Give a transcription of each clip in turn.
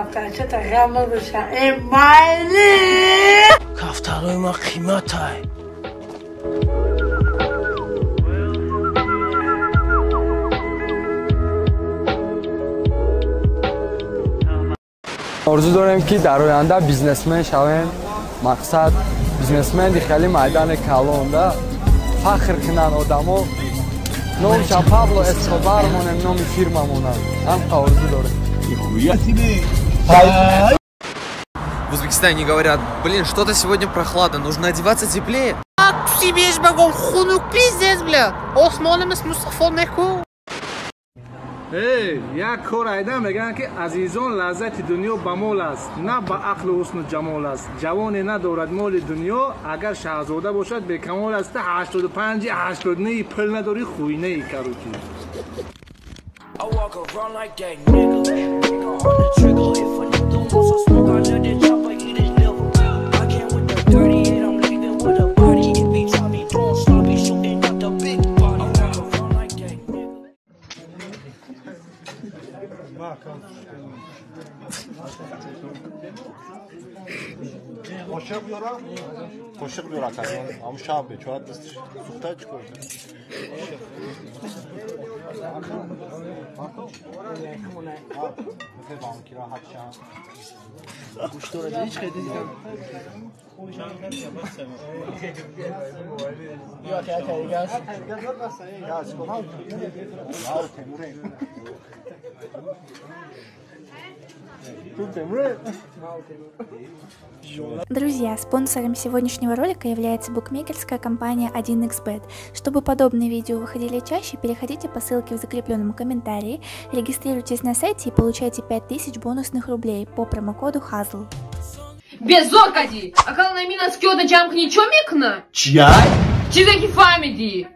Кафтарчата ғам набоша. Э майли! Кафтарои ма қиматай. Орзу дорем, ки дар оянда бизнесмен шавем. Мақсад бизнесменди хеле майдани калонда фахр кунанд одамо. Номша Пабло Эскобар монем, номи фирмамона. Ҳамқа орзу дорем. В Узбекистане говорят: блин, что-то сегодня прохладно, нужно одеваться теплее. Хунук пиздец, бля. Осмонimiz Mustafa неку. Эй, як кор айда мегӯянд, ки азизон, лаззати дунё ба мол аст, на ба ақлу ҳусну ҷамол аст. Ҷавоне надорад моли дунё, агар шаҳзода бошад, бекамол аст. 85 89 пул надорӣ, хуйнаи, короче. I walk around like that nigga. Finger on the trigger. If a nigga wants some smoke, I let it chopper eat his liver. I came with the 38, I'm leaving with a body. If he try me doing sloppy, shooting out the big body. I walk around like that nigga. Қошиқ биёра, қошиқ биёра, акаҷон. Ҳамун шаб бечора дастиш сӯхта, чӣ кор? Друзья, спонсором сегодняшнего ролика является букмекерская компания 1xBet. Чтобы подобные видео выходили чаще, переходите по ссылке в закрепленном комментарии, регистрируйтесь на сайте и получайте 5000 бонусных рублей по промокоду HAZL. Безор кади! Акал на мина скёда ҷамъ чо мекна? Чия? Чизе ки фаҳмидӣ?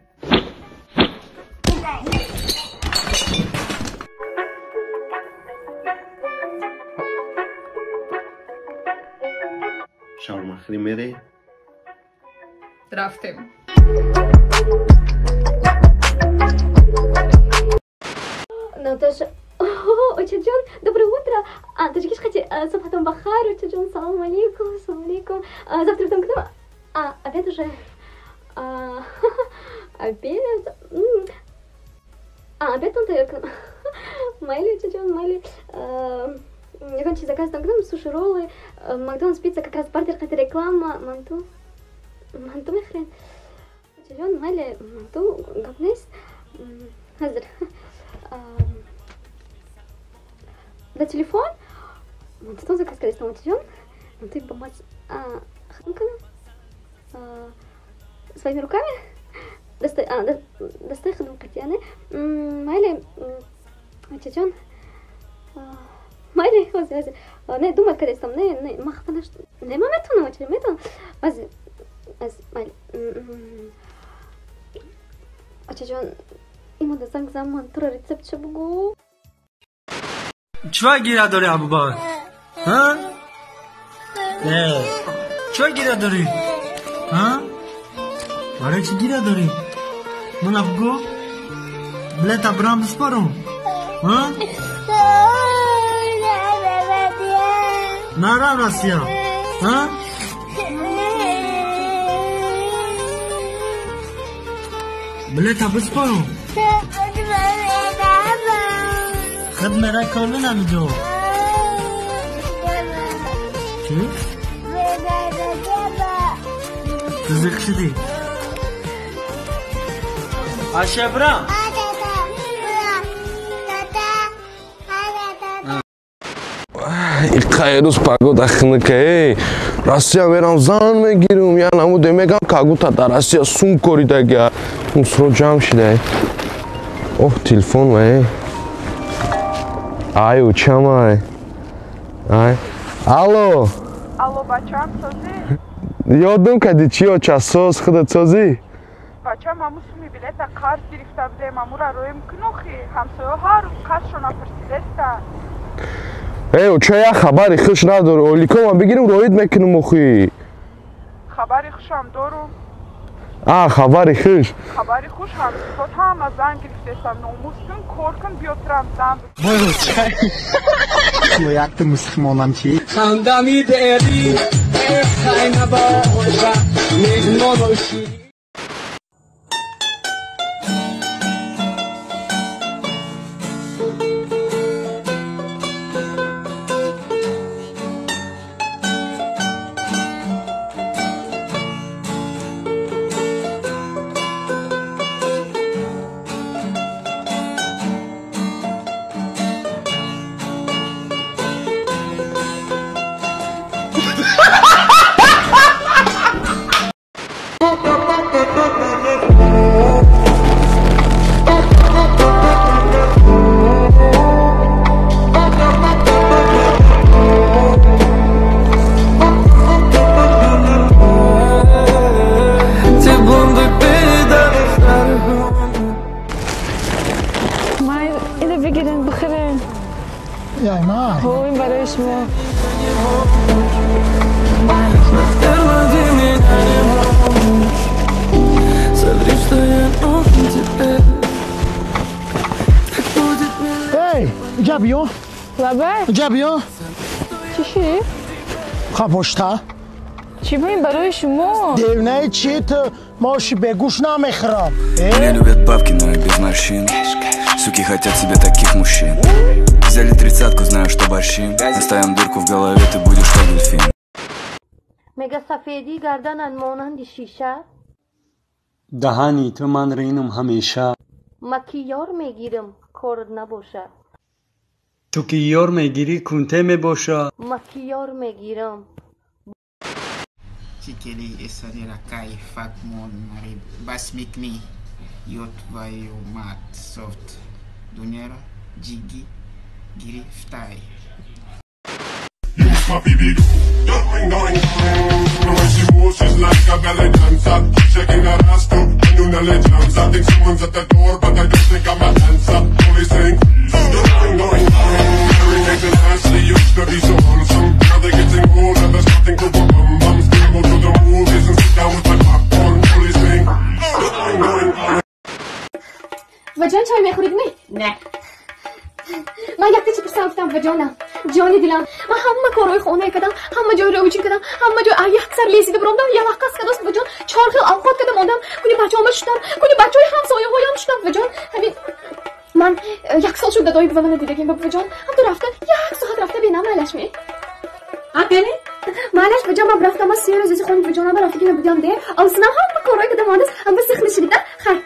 Шаурмахӯрӣ мере? Рафтем. Наташа, очаҷон, доброе утро. А, тоҷикиш хати, субҳатон бахайр, очаҷон, салом алейкум, салом алейкум. Завтрак там к нам? А, обед уже. А, обед. А, обед он тайёр кунам. Майли, очаҷон, майли. Ягон чиз заказ кунам, суши, роллы, Макдональдс, пицца, как раз бартер қати реклама, манту. Манту мехӯред? Очаҷон, майли, манту гап нест. Ҳозир. Да телефон? Мантутон заказ кардастам, очаҷон. Мантуи ба маз... Хатм кунам? Своими руками? Дастай, а, дастай худам қатъияне. Майли, очаҷон. Майли, ҳозир, ҳозир. Не, думать кардастам, не, не, ман хафа нашудам. Не, ман метавонам, очаҷон, метавонам. Ҳозир, ҳозир, майли. Очаҷон, имода занг зан, мантура рецептша бугӯ. Чӣ гиря дорӣ, Абубакр? Ҳа? Чӣ гиря дорӣ? Ҳа? Барои чӣ гиря дорӣ? Мана бугӯ. Билета бирам биспорум? Ҳа? Нарам Россия? Ҳа? Билета биспорум? Худ мера кор намиҷо. Чӣ? Ту зиқ шудӣ? Аша бирам? Иққай рӯз погода хунука, эй. Россия мерам, зан мегирам, я намуде мегам, как будто дар Россия сум коридага. Мусро ҷамъ шидай. Оҳ, телефон эй. Ай, учамай. Ай. Алло. Алло, бачам, созӣ? Ёдум кади, чӣ оча, соз, худат созӣ? Бачам, аму суми билета қарз гирифта будем, амура роем кунохи, ҳамсоё ҳар рӯз қарзшона пурсидестанд. Эй, оча, як хабари хуш надорӣ, оликома бигирим, роид мекунем охи. Хабари хушам дорум. А, хабари хуш. Хабари хуш ҳамсифот ҳама зан гирифтесам. Номус кун, кор кун, биё трам зан. Якта мусулмонам чи? Хандами дери, хайна боша, меҳмоноши. Ҷабиё? Лабай? Ҷабиё? Чӣ ши? Хапошта. Чӣ бин барои шумо? Девнаи чи ту моши бегӯш намехӯрам. Меня любят бабки, но я без морщин. Суки хотят себе таких мужчин. Взяли 30-ку, знаю, что борщим. Оставим дырку в голове, ты будешь как дельфин. Мега сафедӣ гарданан монанди шиша. Даҳани ту ман ринум ҳамеша. Ма ки ёр мегирам, корат набоша. Ту ки ёр мегирӣ, кунте мебоша. Ма ки ёр мегирам. Чикели эсанера кай факмон мари басмикни ёт ваю мат софт дунера ҷиги гирифтай. Ваҷон чой мехӯрид ми? Не. Ман якта чи пурсам гуфтам ваҷонам, ҷони дилам, ман ҳама корҳои хонае кардам, ҳама ҷой рӯчин кардам, ҳама ҷой яксар лесида биромдам, ялаққас кадост ваҷон, чор хел авқот кардам одам, куни бачаҳома шудам, куни бачаҳои ҳамсояҳоям шудам ваҷон. Ҳамин ман як сол шуд дадои бува мана дидагим ба ваҷон, ҳамту рафта як соат рафта бинам майлаш ми? А бени? Майлаш ваҷон, ман рафтам, ман се рӯз ози хони ваҷонама рафтагина будям де, алсинам ҳама корҳое кардам одас, ҳама сих нашидида, хай.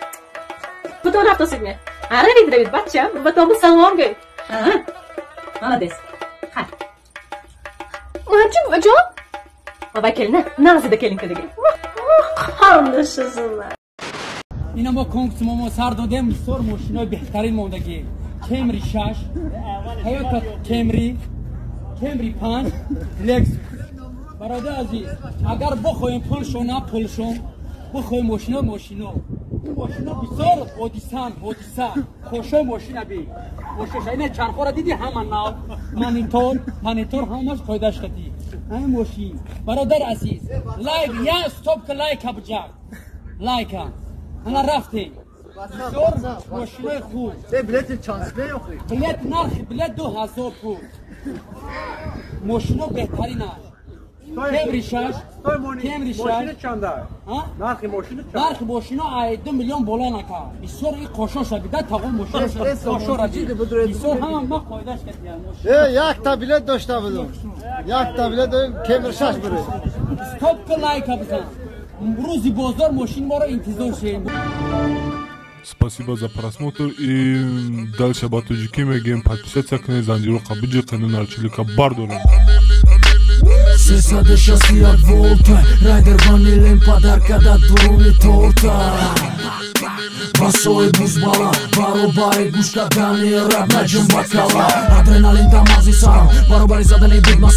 Бутон рафтосид ме? Равид, равид, бачам, ба тому салом гӯй. Молодец. Хай. Ман чи ваҷон? Бабай келина, назида келин кадиги. Қандашизина. Ина мо конкурс мо сар додем, бисёр мошинои беҳтарин мондагӣ. Кемри 6, Toyota Camry, Camry 5, Lexus. Бародари азиз, агар бихоҳем пулшон, пулшон, бихоҳем мошино, мошино. Мошино бисёр ҳодисан, ҳодиса. Хошои мошина би. Мошиноша ина чархора диди ҳама нав. Монитор, монитор ҳамаш қоидаш кадӣ. Ҳамин мошин. Бародари азиз, лайк, я стопка лайка биҷак. Лайка. Ана рафтем. Бисёр мошинои хуб. Билети чанд меохӯрӣ? Билет нархи билет 2000 пул. Мошино беҳтарин аст. Кемри 6, Кемри 6. Мошина чанда? Нархи мошина чанда? Нархи мошино ай 2 миллион боло нака. Бисёр и қошоша бида тағо мошино. Қошора бисёр ҳама ма қоидаш кардиям. Якта билет дошта будум. Якта билет Кемри 6 буре. Стопка лайка бизан. Рӯзи бозор мошин моро интизор шем. Спасибо за просмотр и дальше ба тоҷикӣ мегӯем подписаться кунед, занҷироқа биҷиқену нарчилика бардорем. 361 волта, райдер ванилем подарка да дуруни торта. Басои бузбала, баробари гӯш кардани раб наҷум бакала. Адреналин дамази сарам, баробари задани бигмас.